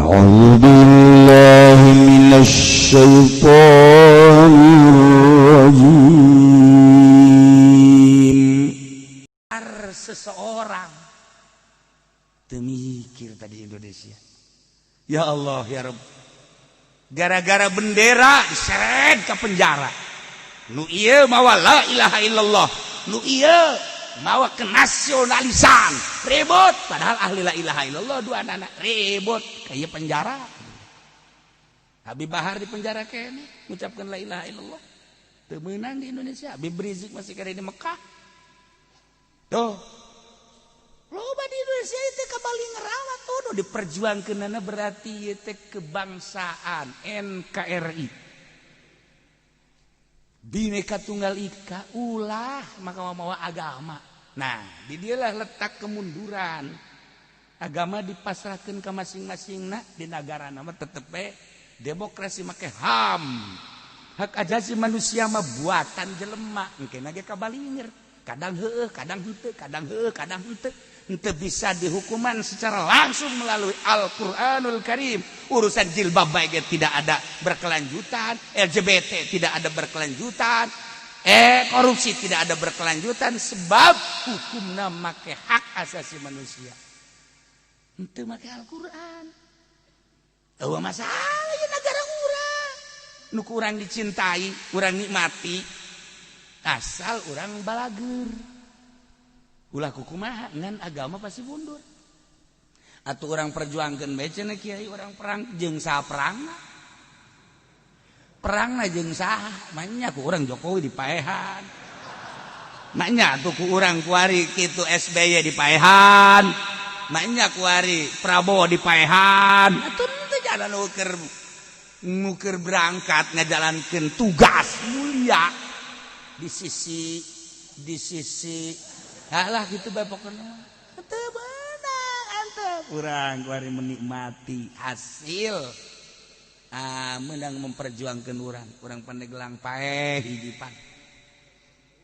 أعوذ بالله من الشيطان الرجيم. Seseorang temikir tadi Indonesia, ya Allah ya Rabb, gara-gara bendera diseret ke penjara. Nu ieu mawa la ilaha illallah, nu ieu mawa kenasionalisan, ribut. Padahal ahli la ilaha illallah dua anak ribut kayak penjara. Habib Bahar di penjara kene mengucapkan la ilaha illallah. Teu meunang di Indonesia. Habib Rizik masih kena di Mekah tuh. Loba di Indonesia itu kembali ngerawat tuh nu diperjuangkeunana, berarti ieu teh kebangsaan NKRI, Bhinneka Tunggal Ika, ulah maka mawa agama. Nah, di dialah letak kemunduran. Agama dipasrahkan ke masing-masing. Nah, di negara nama tetep demokrasi make HAM, hak asasi manusia mah buatan jelema. Engke ge kabalingir, kadang heueuh, kadang henteu, kadang heueuh, kadang henteu. Henteu bisa dihukuman secara langsung melalui Al-Qur'anul Karim. Urusan jilbab bae ge tidak ada berkelanjutan, LGBT tidak ada berkelanjutan, korupsi tidak ada berkelanjutan, sebab hukumna make hak asasi manusia, henteu make Al-Qur'an. Eueuh masalah ya negara urang nu kurang dicintai, kurang nikmati, asal urang balager ulah kukumaha ngan agama pasti mundur. Atau orang perjuangkan bae cenah kiai, orang perang jeung saha? Perangna, perangna jeung saha? Manya ku urang Jokowi dipaehan, manya tuh ku urang kuari kitu SBY dipaehan, manya kuari Prabowo dipaehan. Atuh teu jalan nu keur berangkat ngajalankeun tugas mulia di sisi lah gitu bae. Pokoknya teu beunang antep urang kuari menikmati hasil, ah, menang memperjuangkan urang. Urang Pandeglang paeh hiji pan.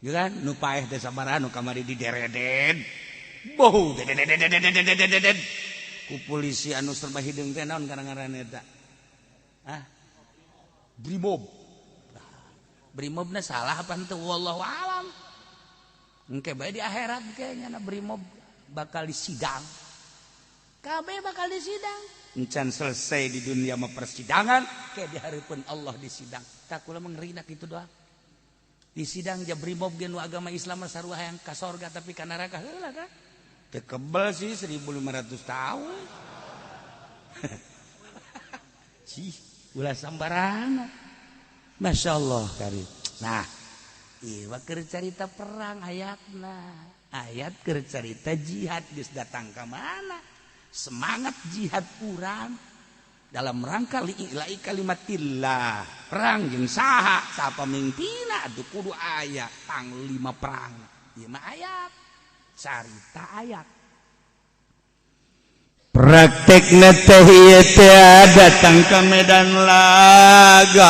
Ya kan nu paeh teh sabaraha nu kamari didereden boh dededededededededet ku polisi anu serba hideung teh. Naon ngaran-ngaran eta? Ah, Brimob. Brimobna salah apa henteu, wallahu alam. Engke bae di akhirat kayaknya na Brimob bakal disidang, kabeh bakal disidang. Encan selesai di dunia mah persidangan, kayak di hareupeun Allah disidang. Tak kula mengerinak itu doang di sidang ja Brimob ge. Nu agama Islam mah sarua hayang ka sorga, tapi ka neraka heula kan teu kebel sih 1500 tahun sih. Ulah sambarangan. Masya Allah karim. Nah, ieu keur carita perang ayatna, ayat keur carita jihad. Geus datang ka mana semangat jihad urang dalam rangka li'ila'i kalimatillah? Perang jeung saha, saha pamimpinna? Atuh kudu aya panglima perang. Ieu mah ayat, carita ayat. Praktekna teh ieu teh datang ke medan laga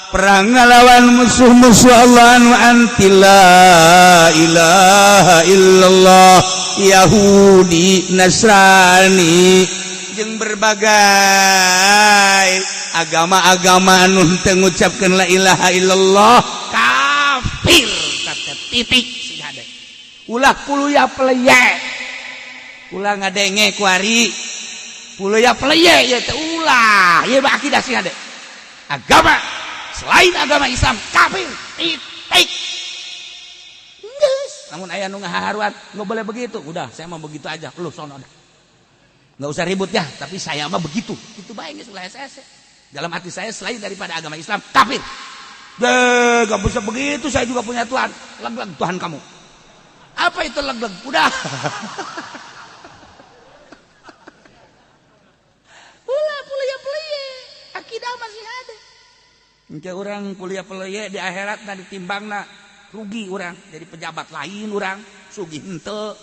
perang ngalawan musuh-musuh Allah anu anti la ilaha illallah, Yahudi, Nasrani jeung berbagai agama-agama anu teu ngucapkeun la ilaha illallah, kafir kata titik. Sih hade ulah puluya peleye, ulah ngadenge kuari puluya peleye ya teh, ulah. Ieu mah akidah sih hade, agama selain agama Islam kafir titik. Geus namun aya nu ngaharuan, nggak boleh begitu, udah saya mau begitu aja, lu sono dah, nggak usah ribut ya, tapi saya mah begitu. Itu bae geus, ulah hese. Dalam hati saya, selain daripada agama Islam kafir. Deh, gak bisa begitu, saya juga punya Tuhan. Leg-leg Tuhan kamu. Apa itu leg-leg? Udah. Ulah kuliah peleye. Akidah masih ada. Engke orang kuliah peleye di akhirat na ditimbangna rugi orang, jadi pejabat lain orang sugih henteu.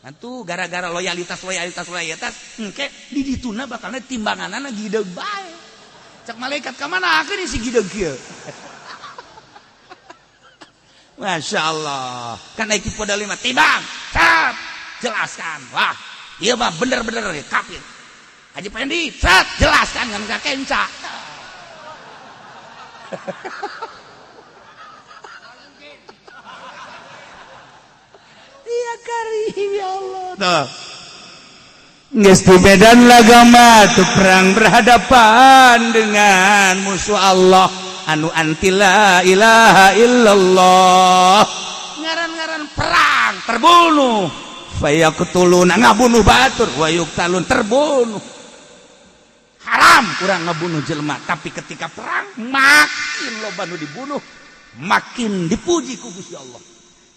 Atuh gara-gara loyalitas, loyalitas, loyalitas, engke di dituna bakalna timbanganana gideug bae. Cek malaikat, ka mana akhirnya si gideug kieu? Masya Allah, kan naik pada lima timbang, cap, jelaskan. Wah, iya mah bener-bener kafir. Haji Pendi, set, jelaskan kan gak kenca. Iya karim ya Allah. Tuh. Geus di medan lagama tuh perang berhadapan dengan musuh Allah anu anti la ilaha illallah. Ngaran-ngaran perang terbunuh. Fayaqtuluna ngabunuh batur wa yuqtalun terbunuh. Haram kurang ngebunuh jelema, tapi ketika perang makin loba nu dibunuh, makin dipuji ku Gusti Allah.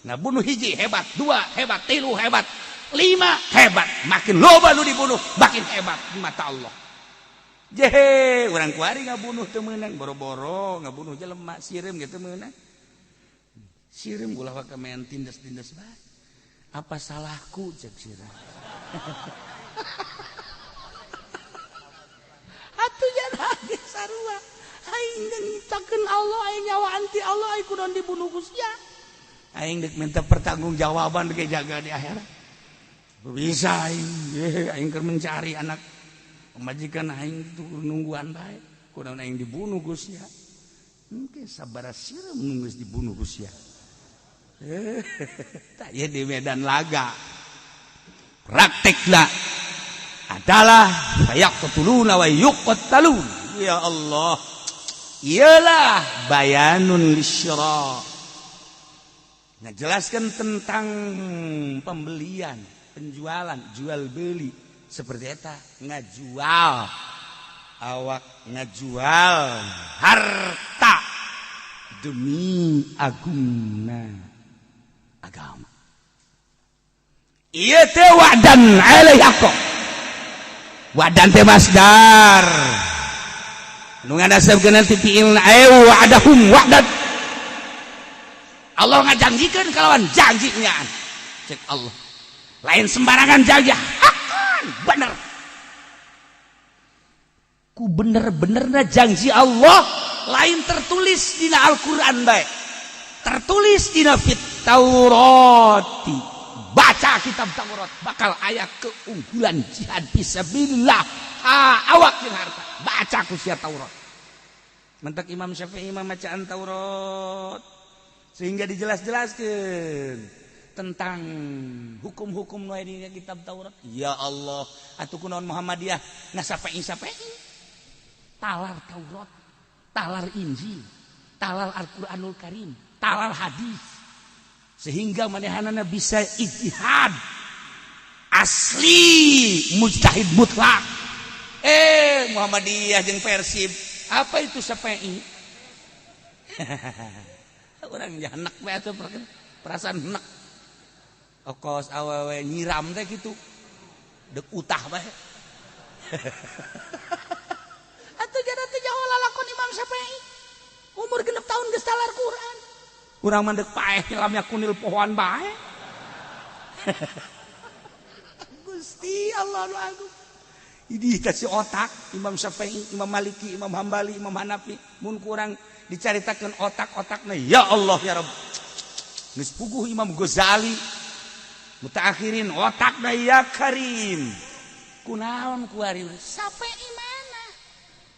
Ngabunuh hiji hebat, dua hebat, tilu hebat, lima hebat, makin loba nu dibunuh makin hebat di mata Allah. Jehe, urang kuari ngabunuh teu meunang, boro-boro ngabunuh jelema sireum ge teu meunang. Sireum ulah waka main tindas-tindas bae. Apa salahku cek sirah. Atuh jangan sarua. Aing nyiptakeun Allah, aing nyawa anti Allah, aing kudu dibunuh ku sia. Aing dek minta pertanggungjawaban ge jaga di akhirat. Bisa aing, aing keur mencari anak pemajikan aing tuh nungguan bae. Kunaon aing dibunuh ku sia. Mungkin sabaraha sireum nu geus dibunuh ku sia. Tak ya di medan laga. Praktekna adalah fayaqtuluna wa yuqtalun. Ya Allah. Iyalah bayanun lisyra. Ngejelaskan tentang pembelian, penjualan, jual beli seperti eta, ngajual awak, ngajual harta demi agungna agama. Ieu teh wa'dan alaihi haqqo. Wa'dan teh masdar. Nu ngadasabkeun ti fi'il wa'adahum wa'dan. Allah ngajanjikeun kalawan janjinya. Cek Allah. Lain sembarangan janji, haqqan, bener. Ku bener-benerna janji Allah lain tertulis dina Al-Qur'an bae. Tertulis dina fit Taurati. Baca kitab Taurat bakal aya keunggulan jihad fisabilillah. Awak jeung harta. Baca ku sia Taurat. Mentak Imam Syafi'i mah macaan Taurat sehingga dijelas-jelaskeun tentang hukum-hukum nu aya di kitab Taurat. Ya Allah, atuh kunaon Muhammadiyah ngasapeing-sapeing. Talar Taurat, talar Injil, talar Al-Qur'anul Karim, talar hadis. Sehingga manehanana bisa ijtihad asli mujtahid mutlak. Muhammadiyah jeung Persib, apa itu Syafi'i? Orang janak we atuh perasaan henek. Okos awewe nyiram teh kitu. Dek utah bae. Atuh jana teh jauh lalakon Imam Syafi'i. Umur 6 tahun geus talar Quran. Urang mah deuk paeh lamnya kunil pohoan bae. Gusti Allah nu agung. Ini kasih otak Imam Syafi'i, Imam Maliki, Imam Hambali, Imam Hanafi. Mun kurang dicaritakeun otak-otakna ya Allah ya Rabb. Geus puguh Imam Ghazali. Mutaakhirin otakna ya Karim. Kunaon kuari Syafi'i mana?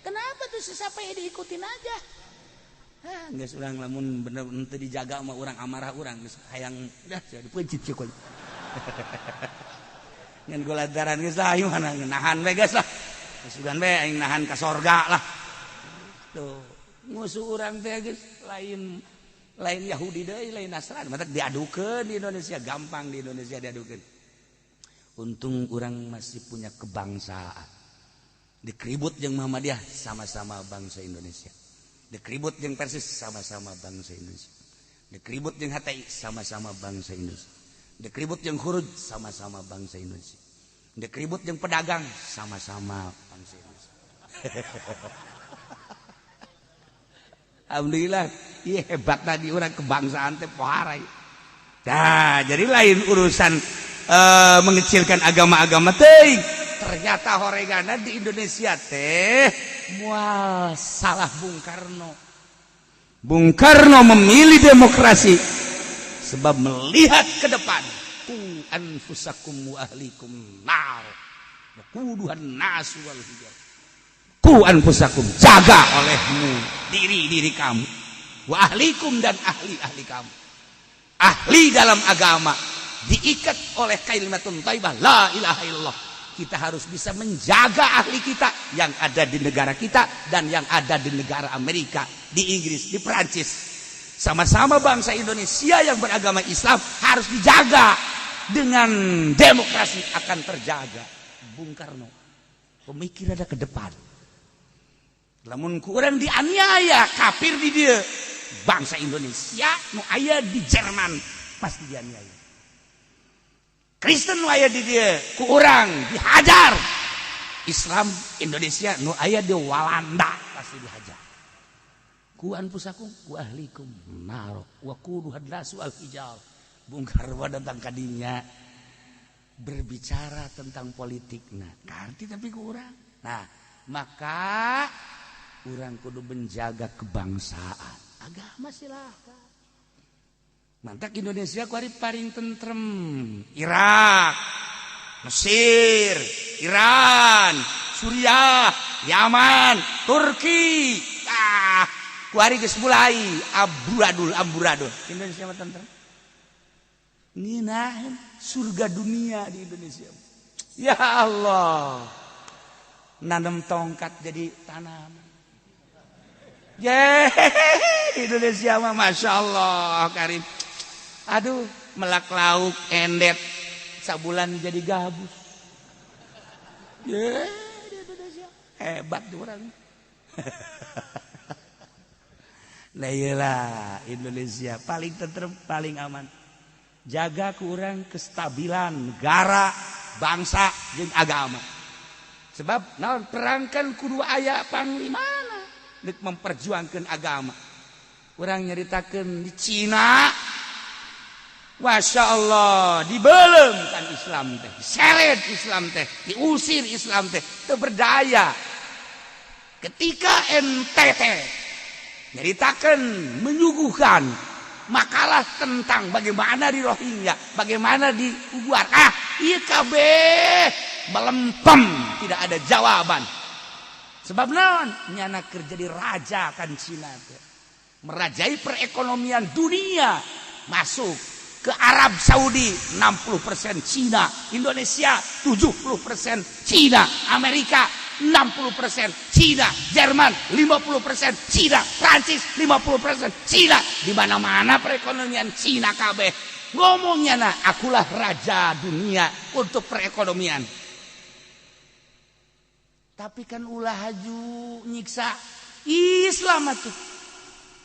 Kenapa tuh si Syafi'i diikutin aja? Ah, geus urang lamun bener henteu dijaga mah urang amarah urang geus hayang dah dipeuncit cek. Ngan goladaran geus lah aing mana nahan we geus lah. Geus ugan we aing nahan ka sorga lah. Tuh, musuh urang teh geus lain lain Yahudi deui, lain Nasrani. Matak diadukeun di Indonesia, gampang di Indonesia diadukeun. Untung urang masih punya kebangsaan. Dikeribut jeung Muhammadiyah sama-sama bangsa Indonesia. Dikeribut jeung Persis sama-sama bangsa Indonesia. Dikeribut jeung HTI sama-sama bangsa Indonesia. Dikeribut jeung Khuruj sama-sama bangsa Indonesia. Dikeribut jeung pedagang sama-sama bangsa Indonesia. Alhamdulillah, iya hebat tadi orang kebangsaan teh poharai. Nah, jadi lain urusan mengecilkan agama-agama teh. Ternyata horegana di Indonesia teh mual salah Bung Karno. Bung Karno memilih demokrasi sebab melihat ke depan. Qu anfusakum wa ahlikum nar. Waquduhan nasu wal hijar. Qu anfusakum, jaga olehmu diri-diri kamu, wa ahlikum, dan ahli-ahli kamu. Ahli dalam agama diikat oleh kalimatun thayyibah la ilaha illallah. Kita harus bisa menjaga ahli kita yang ada di negara kita dan yang ada di negara Amerika, di Inggris, di Perancis. Sama-sama bangsa Indonesia yang beragama Islam harus dijaga. Dengan demokrasi akan terjaga. Bung Karno pemikir ada ke depan. Lamun kurang dianiaya kafir di dia, bangsa Indonesia nu aya di Jerman pasti dianiaya. Kristen nu aya di dia ku urang dihajar. Islam Indonesia nu aya di Walanda pasti dihajar. Qu anfusakum wa ahlikum naro waquduhan nasu wal hijar. Bung Karno datang kadinya berbicara tentang politik, nah ngerti tapi kurang. Nah, maka urang kudu menjaga kebangsaan, agama silahkan. Mantak Indonesia kuari paling tentrem. Irak, Mesir, Iran, Suriah, Yaman, Turki, ah kuari geus mulai amburadul amburadul. Indonesia mah tentrem. Ngeunaheun surga dunia di Indonesia. Ya Allah, nanam tongkat jadi tanaman. Ye, di Indonesia mah masya Allah karim. Aduh, melak lauk endet sabulan jadi gabus. Ye, di Indonesia hebat tuh orang. Nah, iyalah Indonesia paling tentrem, paling aman. Jaga kurang kestabilan negara, bangsa jeung agama. Sebab naon, perangkan kudu aya panglimana dek memperjuangkan agama. Urang nyaritakeun di Cina, Masya Allah, dibelem kan Islam teh, diseret Islam teh, diusir Islam teh, teu berdaya. Ketika NTT nyaritakeun, menyuguhkan makalah tentang bagaimana di Rohingya, bagaimana di Uguar, ah ieu kabeh melempem, tidak ada jawaban. Sebab naon, nyana kerja di raja kan Cina teh, merajai perekonomian dunia, masuk ke Arab Saudi 60% Cina, Indonesia 70% Cina, Amerika 60% Cina, Jerman 50% Cina, Prancis 50% Cina. Di mana-mana perekonomian Cina kabeh. Ngomongnya nah, akulah raja dunia untuk perekonomian. Tapi kan ulah haju nyiksa Islam atuh.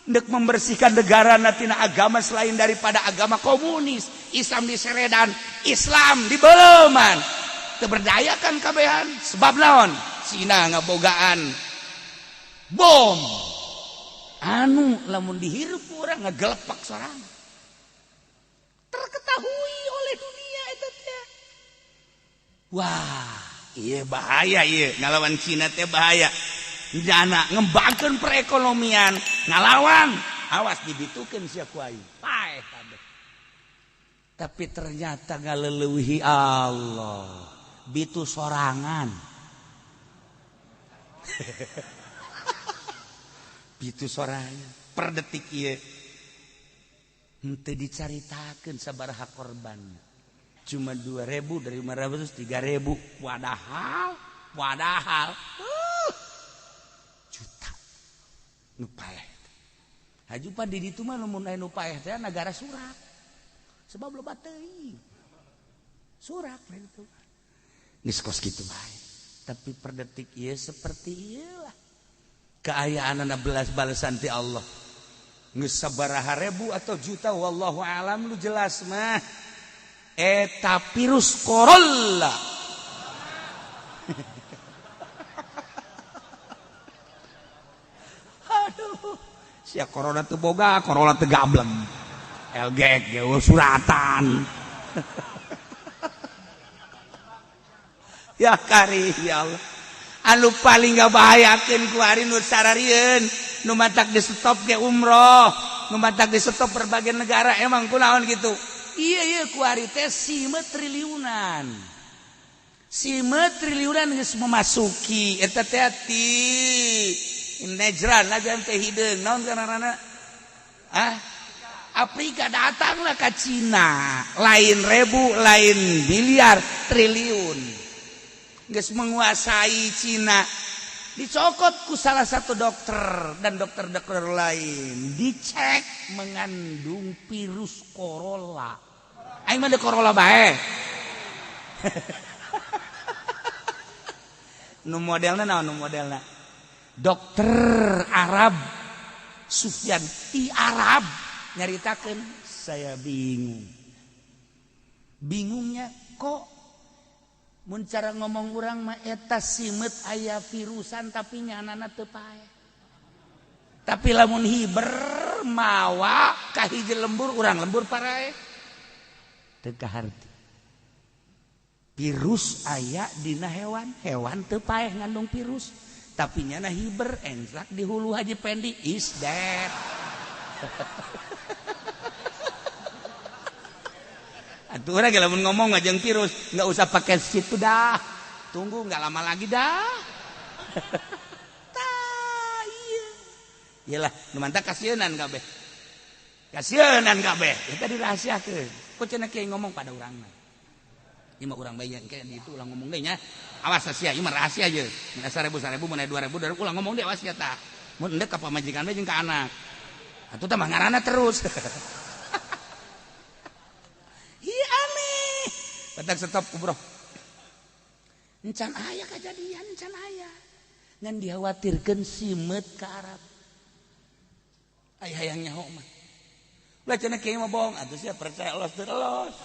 Ndek membersihkan negara natina agama selain daripada agama komunis. Islam diseredan, Islam dibeleman. Terberdayakan kabehan. Sebab naon? Cina ngabogaan bom anu lamun dihirup orang ngegelepak sorang, terketahui oleh dunia itu teh. Wah, iya bahaya, iya ngalawan Cina teh bahaya. Jana ngembangkan perekonomian ngalawan, awas dibitukeun sia ku aing, paeh kabeh. Tapi ternyata ngaleleuwihi Allah, bitu sorangan, bitu sorangan. Per detik ieu henteu dicaritakeun sabaraha korban, cuma 2000 dari 500, 3000, padahal padahal juta nu paeh. Haju pan di ditu mah lamun aya nu paeh teh negara surak, sebab loba teuing surak itu geus kos kitu bae. Tapi per detik ieu seperti ieu lah keayaan belas balasan ti Allah. Geus sabaraha ribu atau juta, wallahu alam. Lu jelas mah eta virus corona. Aduh sia, corona teu boga, corona teu gableng, elgek ge suratan. Ya kari, ya Allah, anu paling ngabahayakeun kuari nu sararieun, nu matak di stop ke umroh, nu matak di stop berbagai negara. Emang kunaon gitu? Iya iya, kuari teh sime triliunan. Simeut triliunan geus memasuki eta teh ti Nejran aja teh hideung naon ngaranna, ah, Afrika, datanglah ke Cina. Lain ribu, lain miliar, triliun geus menguasai Cina. Dicokot ku salah satu dokter dan dokter-dokter lain, dicek mengandung virus corona. Aing mah corona bae. Nu modelna naon? Nu modelna dokter Arab, Sufyan ti Arab, nyaritakeun, "Saya bingung." Bingungnya kok mun cara ngomong urang mah eta simeut aya virusan, tapi nyanana teu paeh, tapi lamun hiber mawa ka hiji lembur, urang lembur paraeh. Teu kaharti. Virus aya dina hewan, hewan teu paeh ngandung virus, tapi nyana hiber engklak di hulu Haji Pendi is dead. Atuh urang lamun ngomong ngajeng virus nggak usah pakai situ dah, tunggu nggak lama lagi dah. Tah iya, iyalah nu mantap, kasienan kabeh, kasienan kabeh. Eta dirahasiakeun kok cenah kiai ngomong pada urangna. Ieu mah urang bae kayak di itu ulah ngomong deui nya, awas sia, ieu mah rahasia ye. Mun 1000 1000, mun 2000 2000, ulah ngomong deui, awas ya. Tah mun endek ka pamajikan we jeung ka anak atuh tah mah ngaranna terus. Hi, aneh. Batak stop bro. Encan aya kejadian, encan aya. Ngan dikhawatirkeun simeut ka Arab. Ay hayang nyaho mah. Lah cenah kiai mah bohong, atuh sia percaya los teu los.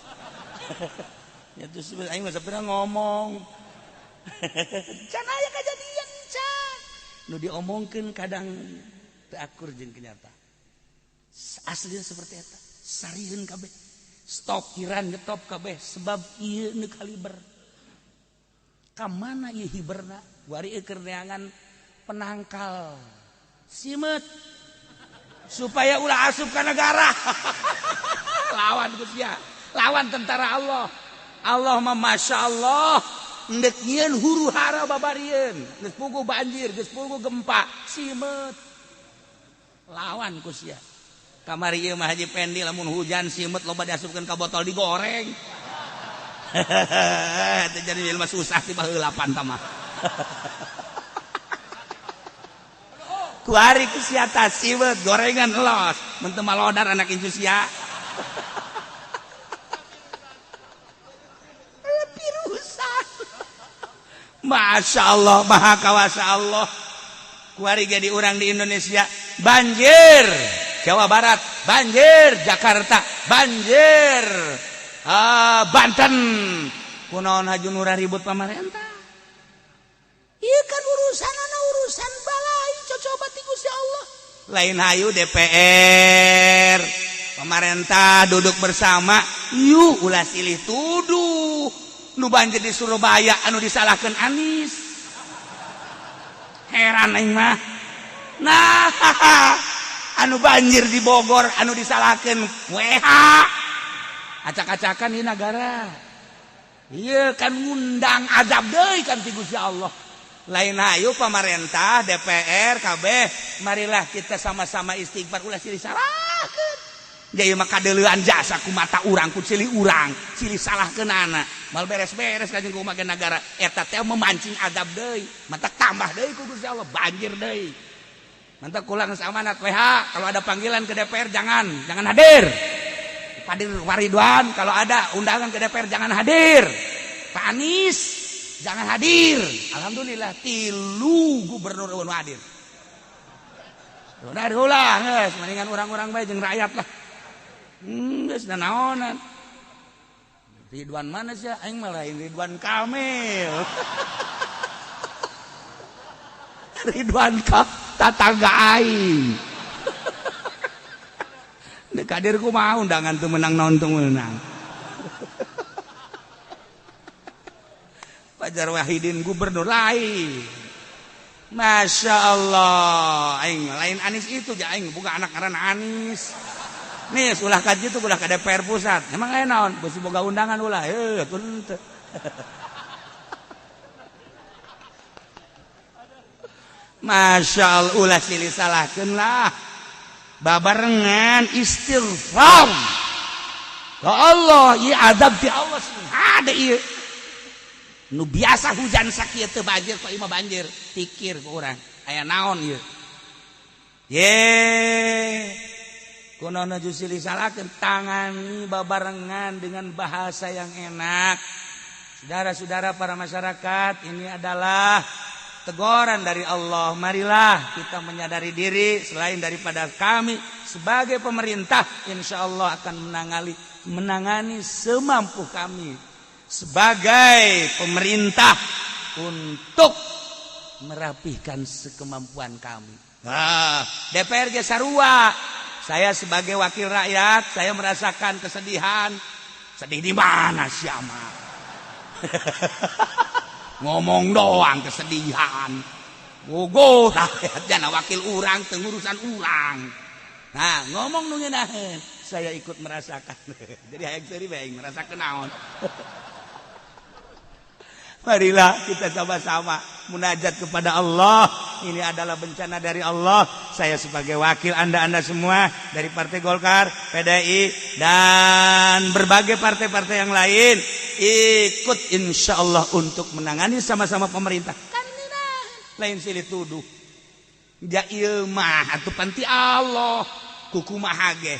Ya terus aing mah sapira ngomong. Encan aya kejadian encan. Nu diomongkeun kadang teu akur jeung kenyataan. Aslinya seperti eta. Sarieun kabeh. Stop Iran, ngetop kabeh sebab ieu nu kaliber. Ka mana ieu hiberna? Wari keur neangan penangkal simeut supaya ulah asup ka negara. Lawan ku sia, lawan tentara Allah. Allah mah masya Allah ndek nyieun huru hara babarieun, geus puguh banjir, geus puguh gempa, simeut lawan ku sia. Kamari ieu mah Haji Pendi lamun hujan simeut loba diasupkeun ka botol digoreng. Teu jadi ilmu susah ti baheula pan mah. Kuari ku sia tah simeut gorengan los, mun teu malodar anak incu sia. Pirusan. Masya Allah, maha kawasa Allah. Kuari jadi urang di Indonesia banjir. Jawa Barat banjir, Jakarta banjir, Banten. Kunaon haju nurah ribut pamarentah? Ieu kan urusan anak, urusan balai cocoba ti Gusti Allah. Lain hayu DPR pemerintah duduk bersama, yuk ulah silih tuduh. Nu banjir di Surabaya anu disalahkan Anies. Heran aing mah. Nah, anu banjir di Bogor anu disalahkan WH. Acak-acakan di negara. Iya kan ngundang azab deui kan ti Gusti Allah. Lain hayu pemerintah DPR KB, marilah kita sama-sama istighfar, ulah silih salahkeun. Jadi mah kadeuleuan jasa ku mata urang, ku silih urang, silih salahkeun anak. Mal beres-beres kanjeng kumaha negara eta teh memancing azab deui, mata tambah deui ku Gusti Allah banjir deui. Mantap kulang amanat WH, kalau ada panggilan ke DPR jangan jangan hadir. Padir Waridwan kalau ada undangan ke DPR jangan hadir. Pak Anies jangan hadir. Alhamdulillah tilu gubernur nu hadir. Udah ulah geus mendingan urang-urang bae jeung rakyat lah. Geus naonan. Ridwan mana sih? Aing mah lain Ridwan Kamil. Ridwan ka tatangga aing. Dek hadir kumaha undangan tuh menang naon tuh menang. Fajar Wahidin gubernur lain. Masya Allah, aing lain Anies itu ja, aing buka anak ngaran Anies. Nih, ulah ka ditu, ulah ka DPR pusat. Emang aya naon? Beusi boga undangan ulah. Heuh, teu. Masya Allah, ulah silih salahkeun lah, babarengan istighfar ke Allah. Ieu adab ti Allah, ada ieu nu biasa hujan sakieu teu banjir, kok ieu mah banjir. Pikir ku urang, aya naon ieu? Ye kunaon aju silih salahkeun? Tangani babarengan dengan bahasa yang enak. Saudara-saudara, para masyarakat, ini adalah teguran dari Allah. Marilah kita menyadari diri. Selain daripada kami sebagai pemerintah, insya Allah akan menangani menangani semampu kami sebagai pemerintah untuk merapihkan sekemampuan kami. Nah, DPR ge sarua. Saya sebagai wakil rakyat, saya merasakan kesedihan. Sedih di mana sih mah? Ngomong doang kesedihan. Gogo rakyat jana wakil urang tengurusan urang. Nah, ngomong nu ngeunaheun, saya ikut merasakan. Jadi hayang seuri bae merasakan naon. Marilah kita sama-sama munajat kepada Allah. Ini adalah bencana dari Allah. Saya sebagai wakil Anda-anda semua dari Partai Golkar, PDI, dan berbagai partai-partai yang lain ikut insya Allah untuk menangani sama-sama pemerintah. Kan ini lain silih tuduh. Ja ieu mah atuh pan ti Allah, kukumaha ge.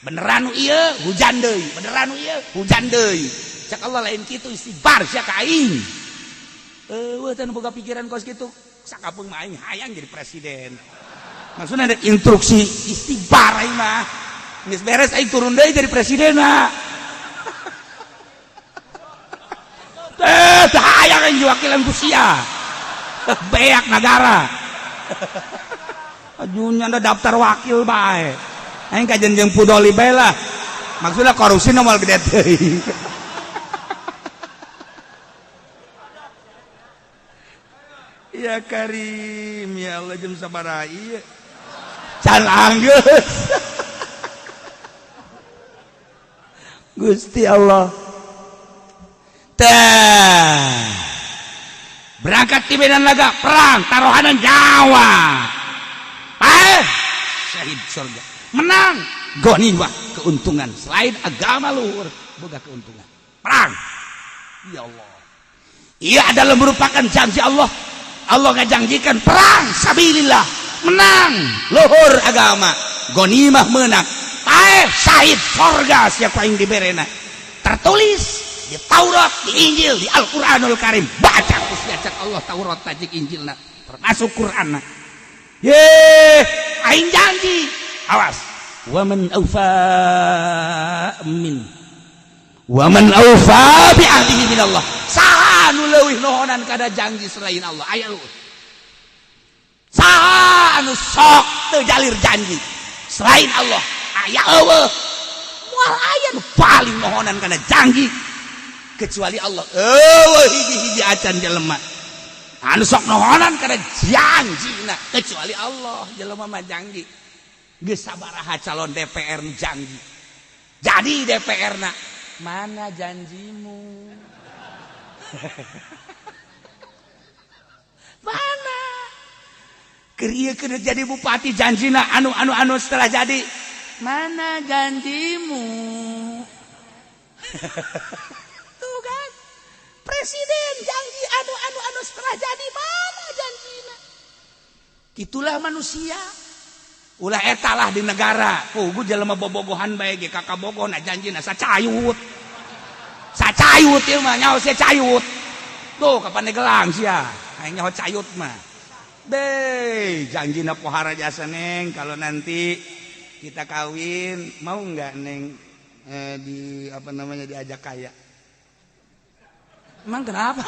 Beneran ieu hujan deui, beneran ieu hujan deui. Cek Allah lain kitu, istighfar sia ka aing. Eueuh teh boga pikiran kos kitu. Sakapeung mah aing hayang jadi presiden. Maksudnya ada instruksi istighfar aing mah. Geus beres aing turun deui jadi presiden nah. Teh hayang aing diwakilan ku sia. Beak negara. Ajunya anda daftar wakil bae. Aing kajen jeung Pudoli bae lah. Maksudnya korupsi nomor gede teuing. Ya Karim, ya Allah, jam sabaraha ieu? Can anggeus. Gusti Allah. Teh. Berangkat di medan laga perang taruhanan Jawa. Eh, syahid surga. Menang ghanimah, keuntungan selain agama luhur boga keuntungan. Perang. Ya Allah. Ia adalah merupakan janji Allah. Allah ngajanjikan perang sabilillah, menang luhur agama, ghanimah menang, paeh syahid surga siapa yang diberena. Tertulis di Taurat, di Injil, di Al-Qur'anul Karim. Baca ku sia, cek Allah Taurat tajik Injilna termasuk Qur'anna. Ye, aing janji. Awas. Wa man aufa min wa man aufa bi ahdihi minallah. Saha anu leuwih nohonan kada janji selain Allah? Aya eueuh. Saha anu sok teu jalir janji selain Allah? Aya eueuh. Moal aya nu paling nohonan kana janji kecuali Allah. Eueuh hiji-hiji acan jelema anu sok nohonan kana janjina kecuali Allah. Jelema mah janji geus sabaraha calon DPR janji. Jadi DPR na mana janjimu? Mana? Keur ieu keur jadi bupati janjina anu anu anu, setelah jadi mana janjimu? Tuh kan. Presiden janji anu anu anu, setelah jadi mana janjina? Itulah manusia. Ulah eta lah di negara. Pugu jelema bobogohan bae ge kakabogoh na janjina sacayut. Sacayut ieu mah nyaho sia cayut. Tuh kapan gelang sia. Aing nyaho cayut mah. Deh, janjina pohara jasa, Neng, kalau nanti kita kawin mau nggak Neng, di apa namanya, diajak kaya? Emang kenapa?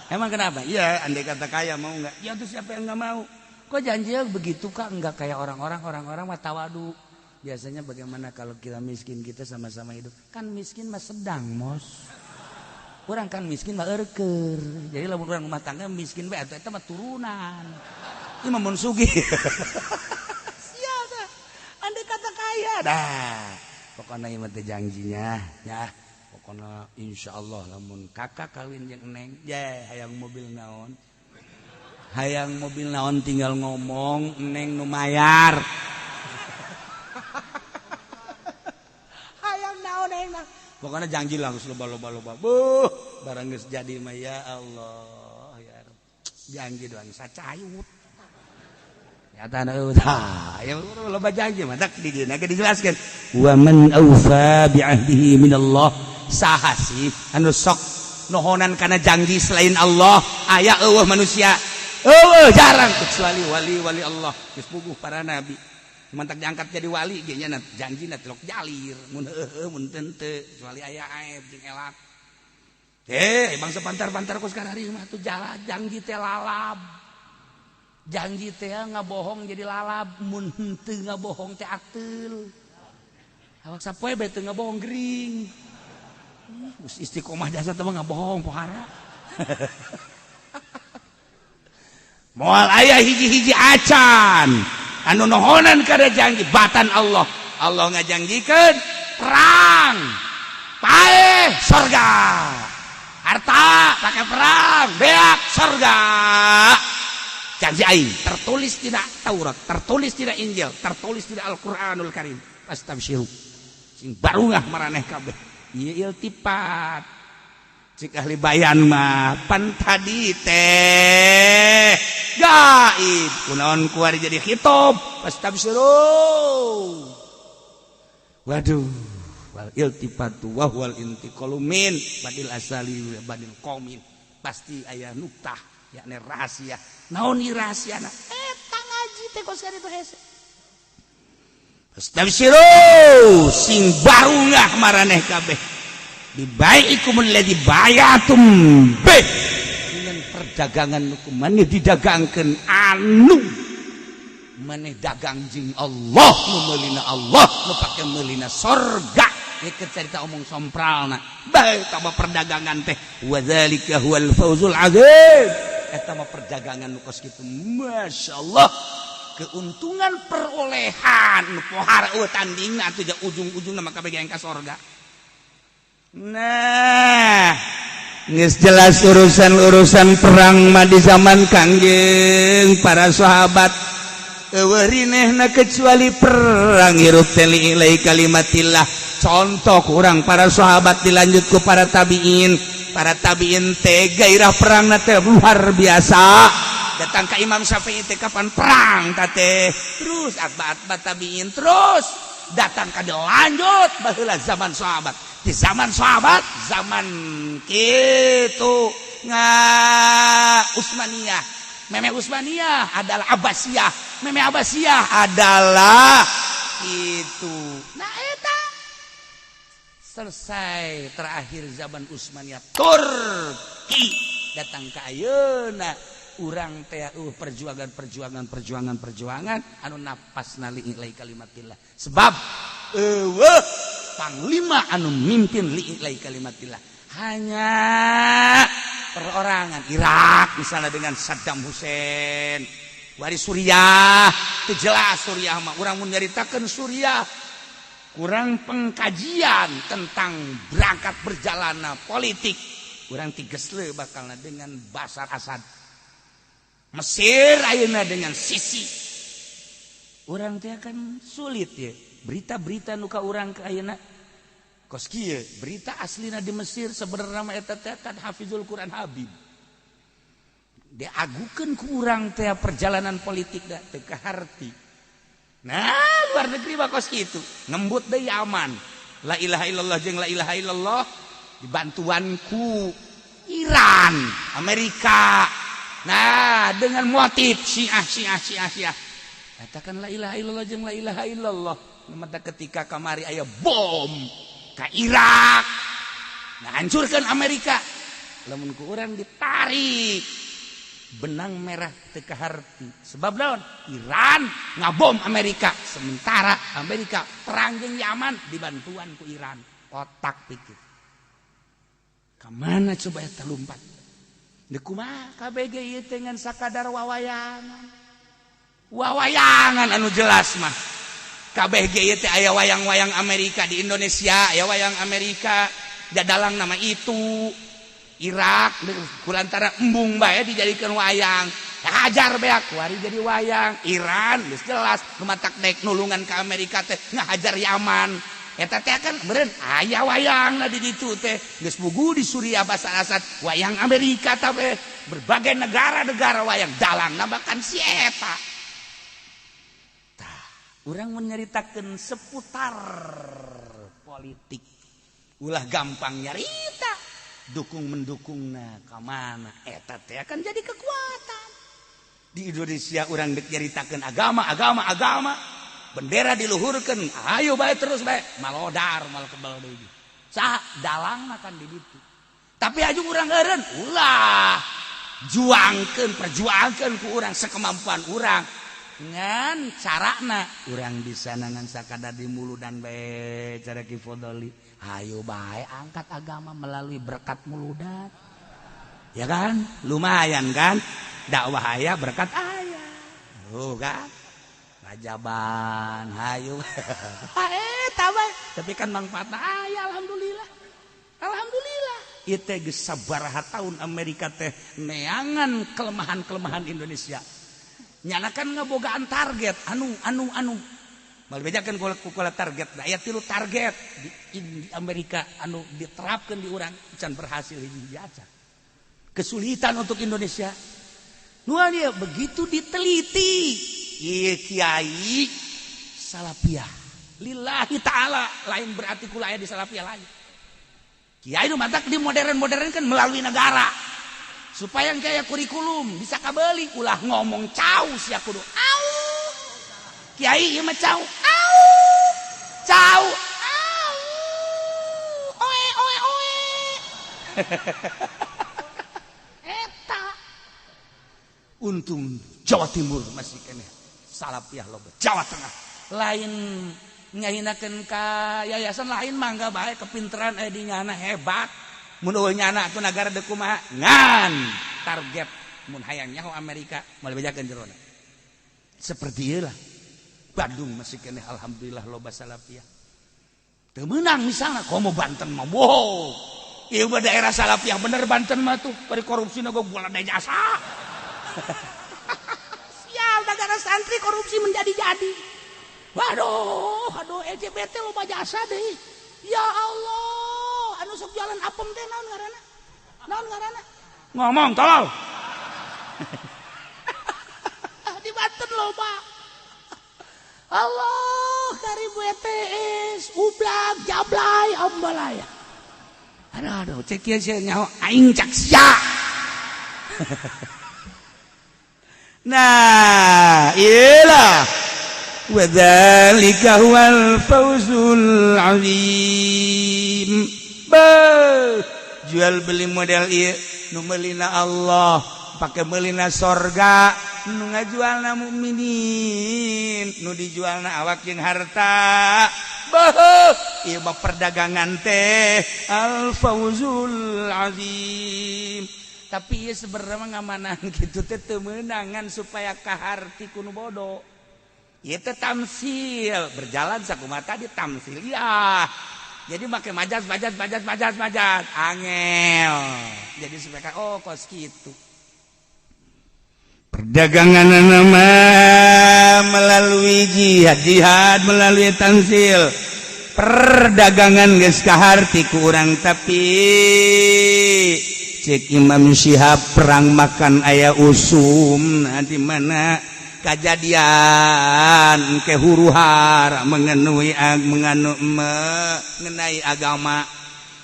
Emang kenapa? Iya, andai kata kaya mau nggak? Ya tuh siapa yang nggak mau? Kok janjinya begitu, Kak? Enggak kayak orang-orang, orang-orang mah tawadu. Biasanya bagaimana kalau kita miskin, kita sama-sama hidup. Kan miskin mah sedang, Mos. Orang kan miskin mah erker. Jadi lamun urang rumah tangga miskin bae atuh eta mah turunan. Ieu mah mun sugih. Siapa? Andai kata kaya dah. Pokoknya ieu mah teh janjinya ya. Pokoknya insya Allah lamun kakak kawin jeung Neng, ya hayang mobil naon. Hayang mobil naon tinggal ngomong, neng nu mayar. Hayang naon neng mah. Pokoknya janji langsung loba loba loba. Buh, barang geus jadi mah ya Allah ya Rabb. Janji doang sacayut. Ya tanah udah, ya loba janji mah tak di dieu dijelaskeun. Wa man aufa bi ahdihi minallah. Saha sih anu sok nohonan kana janji selain Allah? Aya eueuh manusia. Eueuh jarang kecuali wali-wali Allah. Geus puguh para nabi. Mantak diangkat jadi wali ge nya janjina tilok jalir mun heueuh mun teu kecuali aya aib jeung elak. Bangsa pantar-pantar ku sekarang mah tuh jalan janji teh lalab. Janji teh ngabohong jadi lalab mun henteu ngabohong teh ateul. Awak sapoe bae teu ngabohong gering. Geus istiqomah jasa teh mah ngabohong pohara. Moal aya hiji-hiji acan anu nohonan kada janji batan Allah. Allah ngajanjikeun perang paeh sorga, harta pakai perang beak sorga. Janji aing tertulis tidak Taurat, tertulis tidak Injil, tertulis tidak Al-Qur'anul Karim. Fastabsyiru. Sing barungah maraneh kabeh. Ieu iltifat. Cik ahli bayan mah pan tadi teh gaib kunaon kuari jadi khitab fastabsyiru. Waduh, wal iltifatu wa huwal intiqalu min badil asali badil qaumin. Pasti aya nuktah yakni rahasia. Naon ieu rahasiana? Eta ngaji teh kos itu hese. Fastabsyiru sing barungah maraneh kabeh. Bibai'ikumul ladzi bayatum bih. Dengan perdagangan nu maneh didagangkeun anu maneh dagang jeung Allah nu meulina Allah nu pake meulina sorga. Ieu cerita omong sompralna. Bae tambah perdagangan teh wa dzalika huwal fawzul azim. Eta mah perdagangan nu kos kitu masyaallah. Keuntungan perolehan nu pohara eueuh tandingna atuh ujung-ujungna mah kabeh ka sorga. Nah, geus jelas urusan-urusan perang mah di zaman Kangjeng para sahabat eueuh rinehna kecuali perang hirup teh li'ilai kalimatillah. Contoh kurang para sahabat dilanjut ku para tabiin. Para tabiin teh gairah perangna teh luar biasa. Datang ke Imam Syafi'i teh kapan perang teh terus atba-atba tabiin terus datang ke lanjut baheula zaman sahabat. Di zaman sahabat zaman kitu nga Utsmaniyah. Meme Utsmaniyah adalah Abbasiyah. Meme Abbasiyah adalah itu. Nah eta selesai terakhir zaman Utsmaniyah Turki datang ke ayeuna urang teh perjuangan perjuangan perjuangan perjuangan anu napas nali ilai kalimatillah sebab eueuh panglima anu mimpin li ilai kalimatillah hanya perorangan. Irak misalnya dengan Saddam Hussein, wari Suriah teu jelas. Suriah mah urang mun nyaritakeun Suriah kurang pengkajian tentang berangkat berjalanna politik urang tigesle bakalna dengan Bashar Assad. Mesir ayeuna dengan Sisi urang teh akan sulit ya berita-berita nu ka urang ke ayeuna kos kieu berita aslina di Mesir sebenarnya mah eta teh kan Hafizul Quran Habib diagukeun ku urang teh perjalanan politik da teu kaharti. Nah, luar negeri mah kos kitu ngembut deui aman la ilaha illallah jeung la ilaha illallah dibantuan ku Iran Amerika. Nah, dengan motif Syiah Syiah Syiah Syiah katakan la ilaha illallah jeung la ilaha illallah. Mata ketika kamari aya bom ka Irak ngahancurkan Amerika lamun ku urang ditarik benang merah teu kaharti sebab naon Iran ngabom Amerika sementara Amerika perang jeung Yaman dibantuan ku Iran. Otak pikir kemana coba eta lumpat? Deuk kumaha KBG ieu teh ngan sakadar wawayangan. Wawayangan anu jelas mah. KBG ieu teh aya wayang-wayang Amerika di Indonesia, aya wayang Amerika, jadalang nama itu. Irak kulantara embung bae dijadikan wayang. Hajar beak kuari jadi wayang Iran geus jelas nu matak dek nulungan ke Amerika teh ngahajar Yaman. Eta teh kan meureun aya wayangna di ditu teh, geus puguh di Suriah Bashar Assad wayang Amerika, tapi berbagai negara-negara wayang dalang bahkan si eta. Tah, urang menyeritakan seputar politik, ulah gampang nyarita dukung mendukung. Nah, kemana eta teh akan jadi kekuatan di Indonesia. Urang dek nyaritakan agama, agama, agama, bendera diluhurkan, ayo baik terus baik malodar mal kebal deui sah dalang akan di ditu. Tapi aju urang eureun, ulah, juangkeun, perjuangkeun ku urang sekemampuan urang, ngan carana urang bisa ngan sakadar di muludan bae. Cara Ki Fodoli, ayo bae angkat agama melalui berkat muludan, ya kan? Lumayan kan, dakwah aya, berkat aya. Oh kan, rajaban hayu eh tabah, tapi kan manfaatna aya. Alhamdulillah, alhamdulillah. Itu geus sabaraha tahun Amerika teh neangan kelemahan-kelemahan Indonesia. Nyana kan ngebogaan target anu anu anu mal bejakeun kula target. Nah, aya tilu target di Amerika anu diterapkan di urang can berhasil hiji aja, kesulitan untuk Indonesia. Nu dia begitu diteliti, ieu kiai salafiyah lillahi ta'ala, lain berarti kula aya di salafiyah, lain. Kiai nu matak di modern-modern kan melalui negara supaya kayak kurikulum bisa kabeli. Ulah ngomong cau sia, kudu au. Kiai ieu mah cau au, cau au, oe oe oe. Eta untung Jawa Timur masih keneh salafiyah loba. Jawa Tengah lain ngahinakeun ka yayasan lain, mangga bae, kepinteran eh di nyana hebat. Mun eueuh nyana atuh nagara deuk kumaha? Ngan target mun hayang nyaho Amerika moal bejakeun jerona seperti ieu lah. Bandung masih keneh alhamdulillah loba salafiyah. Teu meunang misalnya komo Banten mah. Wow, ieu mah daerah salafiyah bener Banten mah tuh. Bari korupsi na bola jasa. Sial, negara santri korupsi menjadi-jadi. Waduh, aduh, LGBT loba jasa deh. Ya Allah, anu sok jualan apem teh naon ngaranna? Naon ngaranna? Ngomong tolol. Di Banten loba. Allah, karibu ETS, ublak, jablay, ambalaya. Aduh, aduh, cek ieu sia nyaho aing cak sia. Nah, iyalah. Wadzalika huwal fawzul azim. Beuh, jual beli model ieu nu meulina Allah pake meulina sorga, nu ngajualna mukminin, nu dijualna awak jeung harta. Beuh, ieu mah perdagangan teh al fawzul azim. Tapi ieu sebenarnya mah ngamanan kitu teh teu meunangan supaya kaharti ku nu bodoh. Ieu teh tamsil berjalan sakumaha tadi tamsil ya. Jadi make majas, majas, majas, majas, majas angel. Jadi supaya oh kos gitu perdagangan nama melalui jihad, jihad melalui tamsil. Perdagangan geus kaharti ku urang, tapi cek Imam Syihab perang makan aya usum. Nah, di mana kejadian ke huru hara mengenui menganu mengenai agama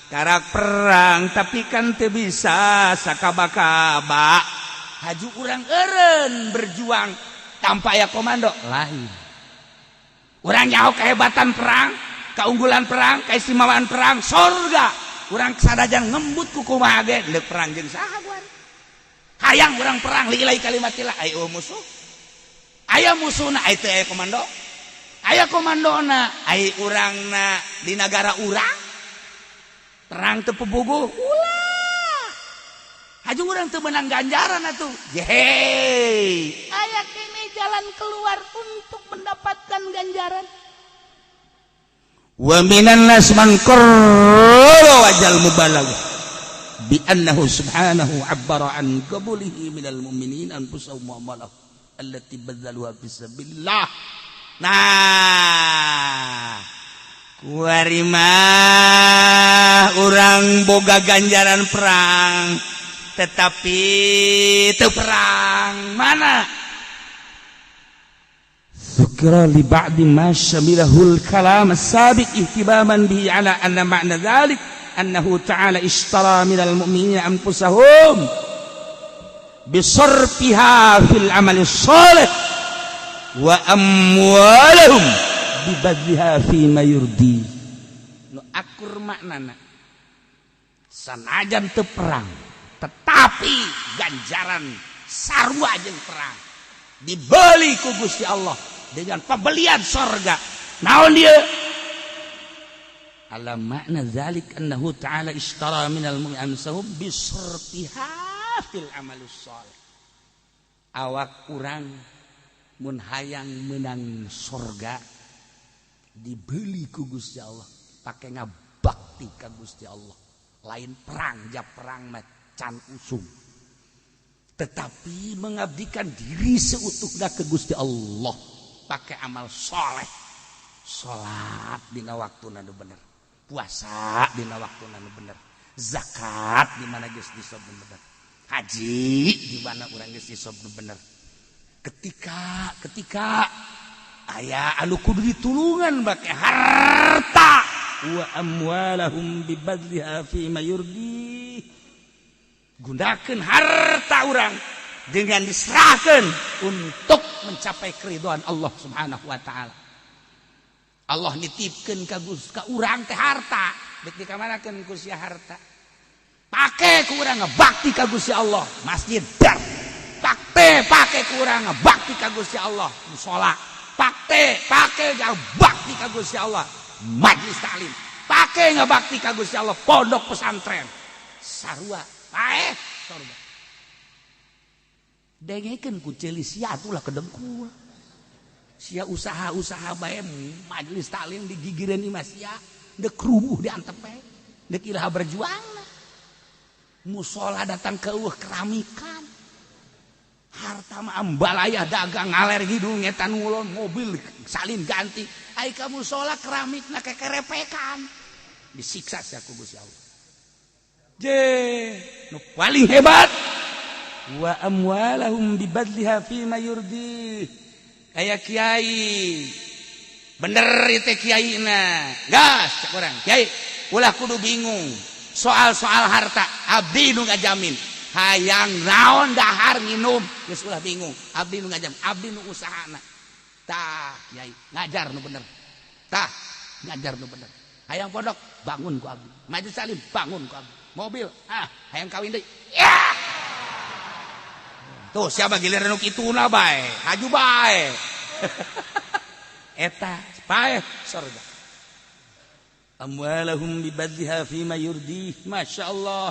karak perang, tapi kan teu bisa sakaba-kaba. Haju urang eureun berjuang tanpa aya komando lain. Urang nyaho kehebatan perang, keunggulan perang, keistimewaan perang, sorga urang sadajan ngembut ku kumaha ge deuk perang jeung saha kuari. Hayang urang perang lillahi kalimatillah, ayo musuh, aya musuhna, aya teu aya komando, aya komandona, ai urangna di nagara urang perang teu puguh, ulah. Haju urang teu menang ganjaran atuh. Yeay, aya kene jalan keluar untuk mendapatkan ganjaran. Wa minan nas man qarra wajal mubalaghah. Bi annahu subhanahu abbara an qabulihi minal mu'minin anfusahum wa amwalahum allati badzaluha fi sabilillah. Nah, kuari mah urang boga ganjaran perang, tetapi teu perang mana. Dzukira li ba'di ma syamilahul kalam as-sabiq ihtimaman bihi ala anna ma'na dzalik annahu ta'ala ishtara minal mu'minina anfusahum bisarfiha fil amali shalih wa amwalahum bibadliha fi ma yurdi. Nu akur maknana, sanajan teu perang tetapi ganjaran sarua jeung perang, dibeli ku Gusti Allah dengan pembelian sorga. Naon dia? Ala makna dzalik annahu ta'ala ishtara minal mu'minina anfusahum bisarfiha fil amalus shalih. Awak urang mun hayang menang sorga, dibeli ku Gusti Allah pakai ngabakti ka Gusti Allah, lain perang. Ja perang mah can usum, tetapi mengabdikan diri seutuhnya ke Gusti Allah pakai amal soleh, salat dina waktu nu bener, puasa dina waktu nu bener, zakat di mana geus nisob bener, haji di mana urang geus nisob bener. Ketika ketika aya anu kudu ditulungan pakai harta, wa amwalahum bibadliha fi ma yurdi, gunakan harta urang dengan diserahkan untuk mencapai keridhaan Allah Subhanahu wa taala. Allah nitipkeun ka Gus ka urang teh harta, dek dikamanakeun ku sia harta? Pake ku urang ngabakti ka Gusti Allah, masjid dar. Pake pake ku urang ngabakti ka Gusti Allah, musola. Pake pake bakti ka Gusti Allah, majlis taklim. Pake ngabakti ka Gusti Allah, pondok pesantren. Sarua paeh sorga. Dengekeun ku ceuli sia atulah kedengkul. Sia usaha-usaha bae, majelis taklim digigireun imah sia, deuk rubuh diantep bae. Deuk iraha berjuang? Musola datang ke eueuh keramikan. Harta mah ambalaya, dagang ngaler ngidul ngetan ngulon, mobil salin ganti. Ai ka musola keramikna kekerepekan. Disiksa sia ku Gusti Allah. Je, nu paling hebat, wa amwalahum bibadliha fi ma yurdi. Kayak kiai bener itu, kiai na gas cek urang, "Kiai, ulah kudu bingung soal-soal harta, abdi nu ngajamin. Hayang naon, dahar nginum geus, ulah bingung, abdi nu ngajamin, abdi nu usahana." Tah, kiai ngajar nu bener, tah ngajar nu bener. Hayang pondok, bangun ku abdi. Majelis taklim, bangun ku abdi. Mobil, ah, hayang kawin deui ya. Tuh, siapa giliran nu kituna bae, haju bae. Eta paeh sorga. Amwalahum bibadliha fi ma yurdi. Masya Allah.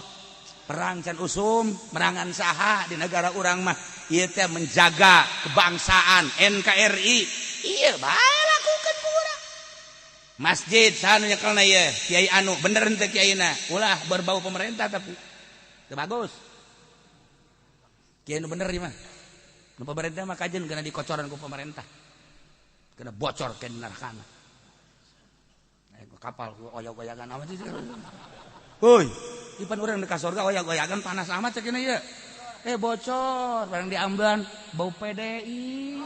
Perang can usum, merangan saha di negara urang mah. Ieu teh menjaga kebangsaan NKRI. Iya, bae lakukan ku urang. Masjid saha nu nyekelna ieu? Kiai anu bener henteu kiaina? Ulah berbau pemerintah, tapi. Teu bagus. Kiai nu bener ieu mah. Nu pemerintah mah kajen kena dikocoran ku pemerintah. Kena bocor ke neraka. Kapal oyag-oyagan amat sih. Woi, ipan urang di surga oyag-oyagan panas amat cek ieu. Eh, bocor, barang diamban bau PDI.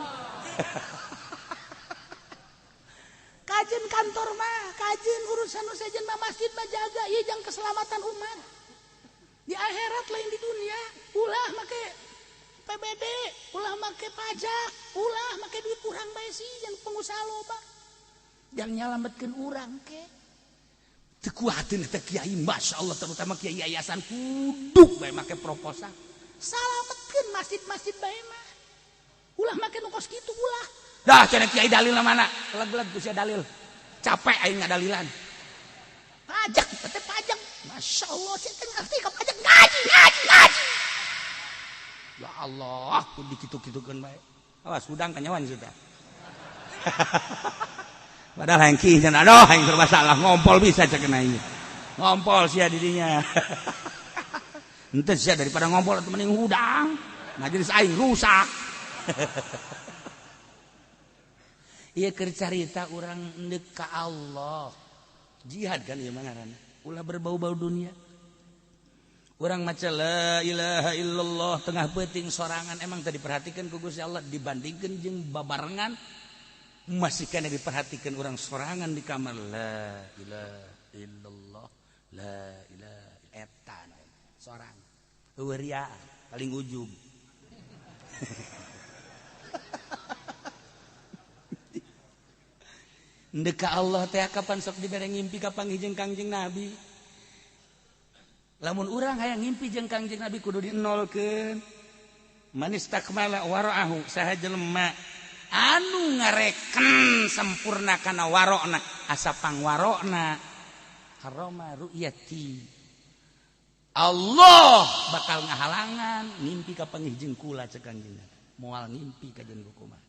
Kajen kantor mah, kajen urusan nu sejen mah, masjid mah jaga ieu jang keselamatan umat. Di akhirat, lain di dunia. Ulah make PBB, ulah make pajak, ulah make duit urang bae sih yang pengusaha loba. Yang nyalametkeun urang ke. Teu kuateun teh kiai, Masya Allah, terutama kiai yayasan kudu bae make proposal. Salametkeun masjid-masjid bae mah. Ulah make nu kos kitu, ulah. Dah cenah kiai, dalilna mana? Leg-leg ku sia dalil. Capek aing ngadalilan. Pajak, teh pajak. Masya Allah, saya teh ngerti ka pajak, ngaji, ngaji, ngaji. Ya Allah, ku dikitu-kitukeun bae. Awas hudang kanyawan sih teh. Padahal hayang ki cenah, aduh, aing serba salah, ngompol bisa cek aing. Ngompol sia didinya. Henteu sia, daripada ngobrol atuh mending hudang. Majelis aing rusak. Ieu keur carita urang endek ka Allah. Jihad kan ieu mah ngaranna. Ulah berbau-bau dunia. Urang maca la ilaha illallah tengah peuting sorangan, emang tadi diperhatikan ku Gusti Allah dibandingkeun jeung babarengan? Masih kena diperhatikan orang sorangan di kamar, la ilaha illallah, la ilaha eta sorang eueuh ria paling ujub. Ndek ka Allah teh kapan sok dibere ngimpi ka panggih jeung Kangjeng Nabi. Lamun urang hayang ngimpi jeung Kangjeng Nabi kudu dinolkeun. Manis takmala wara'ahu, saha jelema anu ngareken sempurna kana warokna, asa pangwarokna haroma ru'yati Allah bakal ngahalangan ngimpi ka panggih jeung kula cek Kangjeng Nabi. Moal ngimpi ka jeung kumaha.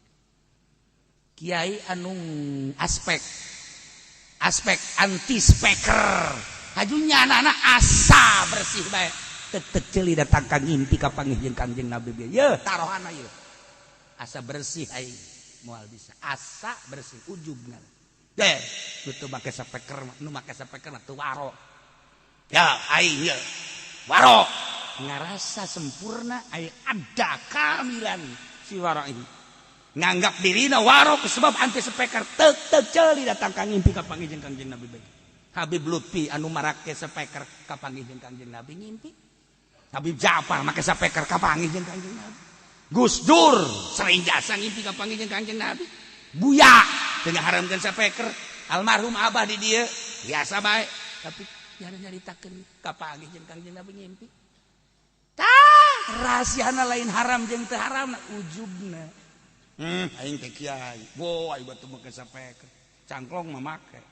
Kiai anu aspek aspek anti speaker hajunya anak-anak asa bersih bae tetep ceuli datang ka ngimpi ka panggih jeung Kangjeng Nabi bieu. Yeuh tarohana ieu asa bersih aing moal bisa asa bersih ujubna deh nu teu make speaker, nu make speaker mah teu waro ya aing ieu waro ngarasa sempurna aing ada kamilan si waro ini nganggap dirina waro sebab anti speaker tek tek ceuli datang ka ngimpi ka panggih jeung Kangjeng Nabi bae. Habib Lutfi anu marake speaker kapanggih jeung Kangjeng Nabi ngimpi. Habib Ja'far make speaker kapanggih jeung Kangjeng Nabi. Gus Dur sering jasa ngimpi kapanggih jeung Kangjeng Nabi. Buya teu ngaharamkeun speaker. Almarhum Abah di dieu biasa bae tapi nyari-nyaritakeun kapanggih jeung Kangjeng Nabi ngimpi. Tah rahasiana lain haram jeung teu haram ujubna. Aing teh kiai. Wo aing batu make speaker. Cangklong mah make.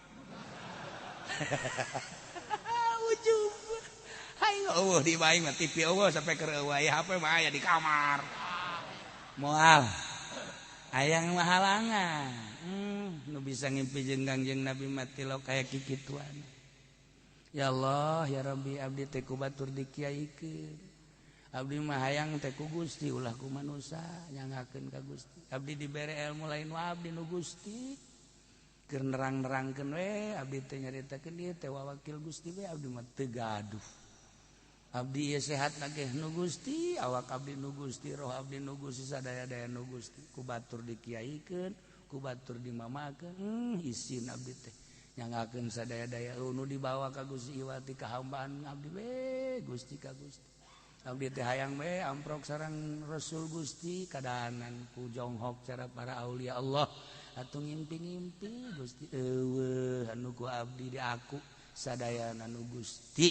Ujub. Aing eueuh di bae mah TV eueuh speaker eueuh aya HP mah aya di kamar. Moal. Hayang mah halangan. Nu bisa ngimpi jeung Kangjeng Nabi mah tilok kaya kikituan. Ya Allah ya Rabbi, abdi teh ku batur dikiaikeun. Abdi mah hayang teh ku Gusti ulah ku manusa, nyangakeun ka Gusti. Abdi dibere ilmu lain wa abdi nu Gusti. Keur nerang-nerangkeun we abdi teh nyaritakeun ieu teh wakil Gusti we abdi mah teu gaduh. Abdi ieu sehat ge nu Gusti, awak abdi nu Gusti, roh abdi nu Gusti, sadaya-daya nu Gusti. Ku batur dikiaikeun, ku batur dimamakeun, isin abdi teh nyangakeun sadaya-daya nu dibawa ka Gusti iwati kahambaan abdi we Gusti ka Gusti. Abdi teh hayang we amprok sareng Rasul Gusti kadahanan ku jonghok cara para aulia Allah. Atuh ngimpi-ngimpi Gusti eueuh anu ku abdi di aku sadayana nu Gusti.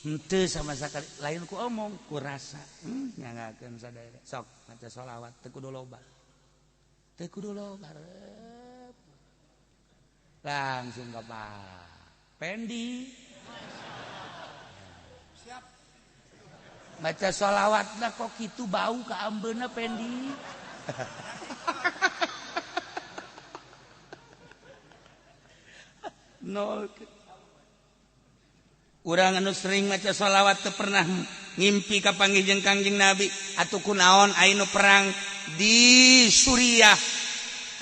Henteu sama sakali lain ku omong ku rasa nyangakeun sadaya. Sok maca sholawat teu kudu loba. Teu kudu loba. Langsung ka Pak Pendi. Siap. Maca sholawatna kok kitu bau ka ambeuna Pendi. Nol. Urang anu sering maca sholawat teu pernah ngimpi ka panggih jeung Kangjeng Nabi. Atuh kunaon aya nu perang di Suriah,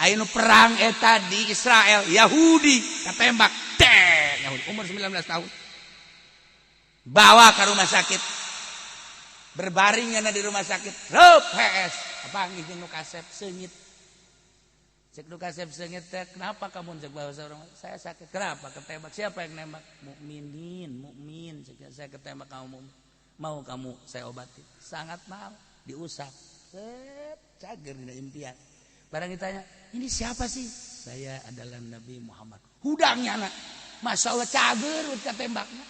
aya nu perang eta di Israel, Yahudi katembak teh Yahudi umur 19 tahun. Bawa ke rumah sakit. Berbaring di rumah sakit. Reup HS. Kapanggih jeung nu kasep seungit. Cek nu kasep seungit teh, kenapa kamu cek bahasa orang? Saya sakit. Kenapa ketembak? Siapa yang nembak? Mukminin, mukmin. Cek saya ketembak kamu. Mau kamu saya obati? Sangat mau. Diusap. Set, cager dina impian. Barang ditanya, ini siapa sih? Saya adalah Nabi Muhammad. Hudangnya anak. Masya Allah cager ketembaknya.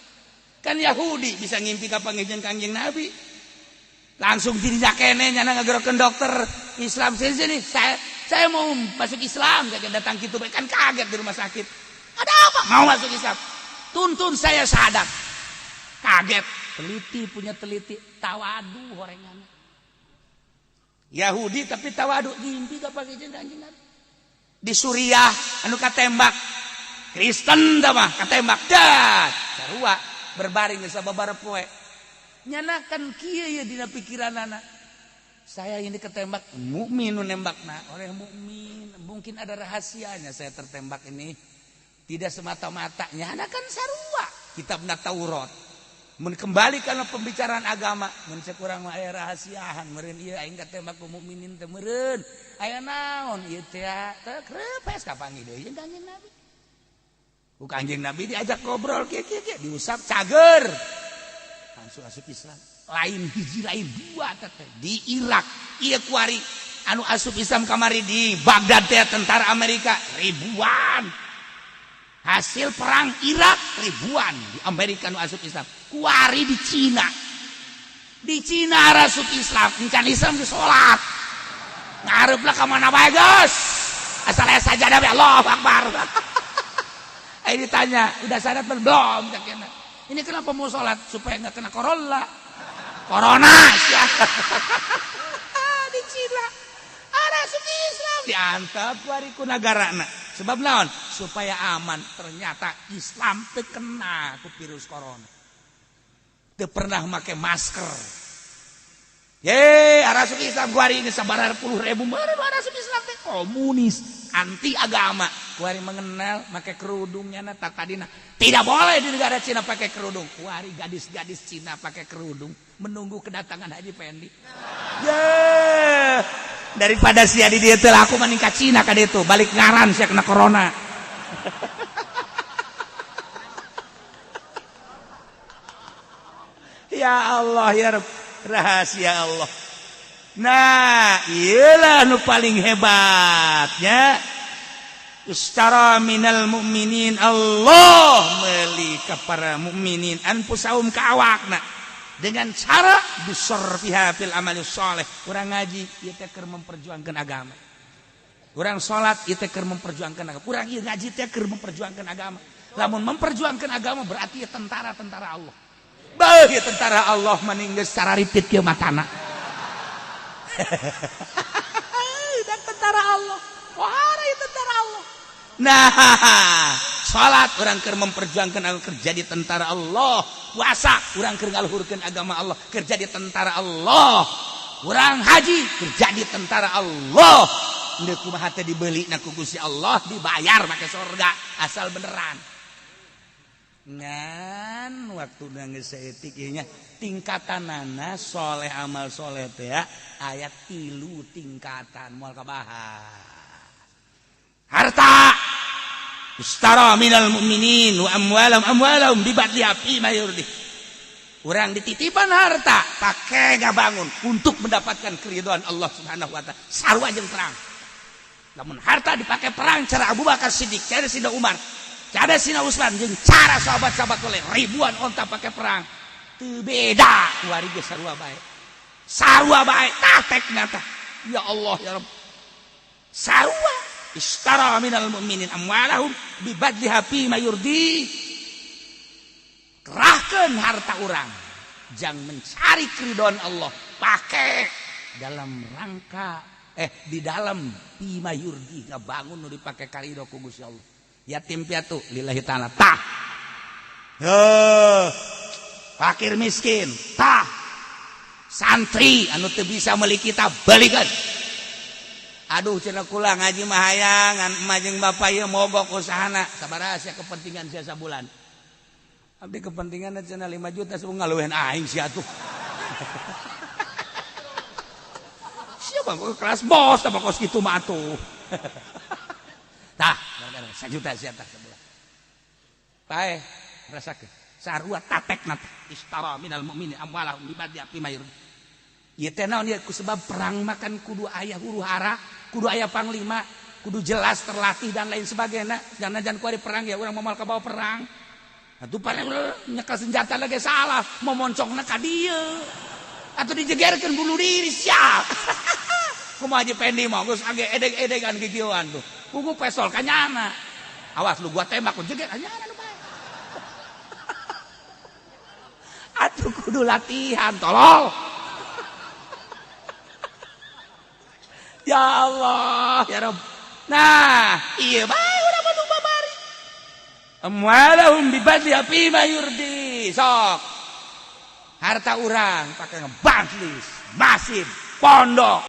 Kan Yahudi bisa ngimpi ka panggih jeung Kangjeng Nabi. Langsung dirinya kene nyana ngagerokeun dokter Islam sini sini. Saya mau masuk Islam, saya datang gitu kan kaget di rumah sakit. Ada apa? Mau masuk Islam. Tuntun saya syahadat. Kaget, teliti punya teliti, tawadu horengan. Yahudi tapi tawadu ngimpi ka panggih jeung Kangjeng Nabi. Di Suriah anu katembak Kristen tah mah katembak dah sarua berbaring sababaraha poe. Nyanakan kieu ye dina pikiranana. Saya ini ketembak mukmin nu nembakna oleh mukmin, mungkin ada rahasianya saya tertembak ini. Tidak semata-mata nyana kan sarua kitabna Taurat. Mun kembali kana pembicaraan agama, mun cek urang mah aya rahasiaan meureun ieu aing katembak ku mukminin teh meureun. Aya naon ieu teh teh krepes kapanggih deui jeung Kanjeng Nabi. Ku Kanjeng Nabi diajak ngobrol kieu kieu kieu diusap cager. Langsung asup Islam. Lain hiji lain dua teh di Irak ieu kuari anu asup Islam kamari di Baghdad teh tentara Amerika ribuan. Hasil perang Irak ribuan di Amerika nu asup Islam. Kuari di Cina. Di Cina asup Islam, encan Islam di salat. Ngarep lah ka mana bae geus. Asal aya sajadah bae Allahu Akbar. Ayo ditanya, udah sadat belum? Ini kenapa mau sholat? Supaya nggak kena corona. Corona sia. Di Cina ada asup Islam diantep kuari ku nagarana. Sebab naon? Supaya aman. Ternyata Islam teu kena ku virus corona. Teu pernah make masker. Ye, arasup Islam kuari ini sabaraha puluh ribu meureun arasup Islam teh komunis, anti agama. Kuari mengenal make kerudungnya na tadina. Tidak boleh di negara Cina pakai kerudung. Kuari gadis-gadis Cina pakai kerudung menunggu kedatangan Haji Pendi. Ye, daripada sia di dieu teu laku mending ka Cina ka ditu, balik ngaran sia kena corona. Ya Allah ya Rabb, rahasia Allah. Nah, iyalah nu paling hebatnya. Istara minal mukminin, Allah meuli ka para mukminin anfusahum ka awakna dengan cara bisorfiha fil amali sholeh. Urang ngaji ieu teh keur memperjuangkan agama. Urang salat ieu teh keur memperjuangkan agama. Urang ieu ngaji teh keur memperjuangkan agama. Lamun memperjuangkan agama berarti tentara-tentara Allah. Beuh tentara Allah maning geus sararipit kieu matana. Dan tentara Allah. Wah, ieu tentara Allah. Nah, salat urang keur memperjuangkan agama kerja di tentara Allah. Puasa urang keur ngaluhurkeun agama Allah, kerja di tentara Allah. Urang haji kerja di tentara Allah. Ndeu kumaha teh dibeli na ku Gusti Allah, dibayar make sorga asal beneran. Ngan waktu geus saeutik ieu nya tingkatanana soleh amal soleh teh aya 3 tingkatan moal kabahas. Harta istara minal mu'minin wa amwalahum amwalahum bibadliha fi ma yurdi. Urang dititipan harta pakai ngabangun untuk mendapatkan keridhaan Allah Subhanahu wa taala. Sarua jeung perang. Lamun harta dipakai perang cara Abu Bakar Siddiq, cara Sidna Umar, cara Sidna Utsman jeung cara sahabat-sahabat oleh ribuan onta pakai perang. Teu beda kuari ge sarua bae. Sarua bae tah tekna tah. Ya Allah ya Rabb. Sarua istara minal mu'minin amwalahum bibadliha fi ma yurdi. Kerahkeun harta urang jang mencari keridhaan Allah, pakai dalam rangka di dalam fi ma yurdi ngabangun nu dipake karido ku Gusti Allah. Yatim piatu lillahi ta'ala tah. Heuh, fakir miskin tah. Santri anu teu bisa meuli kitab belikeun. Aduh cenah kula ngaji mah hayangan emak jeung bapak ieu mogok usahana. Sabaraha sia kepentingan sia sabulan? Abdi kepentingan cenah 5 juta sebung ngaluwehan aing sia atuh. Siapa kelas bos sama kos kitu mah atuh. Tah, 1 juta sia tah sabulan. Paeh rasakeun. Sarua tatekna istara minal mu'minin amwalahum bibadli fi ma yurdi. Ieu teh naon ieu ku sebab perang makan kudu aya huru hara, kudu aya panglima, kudu jelas terlatih dan lain sebagainya. Jangan kuari perang ya urang moal kabawa perang. Atuh parang nyekel senjata lagi salah, mau moncongna ka dieu. Atuh dijegerkeun bunuh diri siap. Kumaha Haji Pendi mah geus age edeg-edegan kikieuan tuh. Kuku pesol ka nyana. Awas lu gua tembak lu jeger ka nyana lu bae. Atuh kudu latihan tolol. Ya Allah, ya Rabb. Nah, iya bae urang mah nu babari. Amwalahum bibadli fi ma yurdi. Sok. Harta urang pakai ngebaslis, masif, pondok.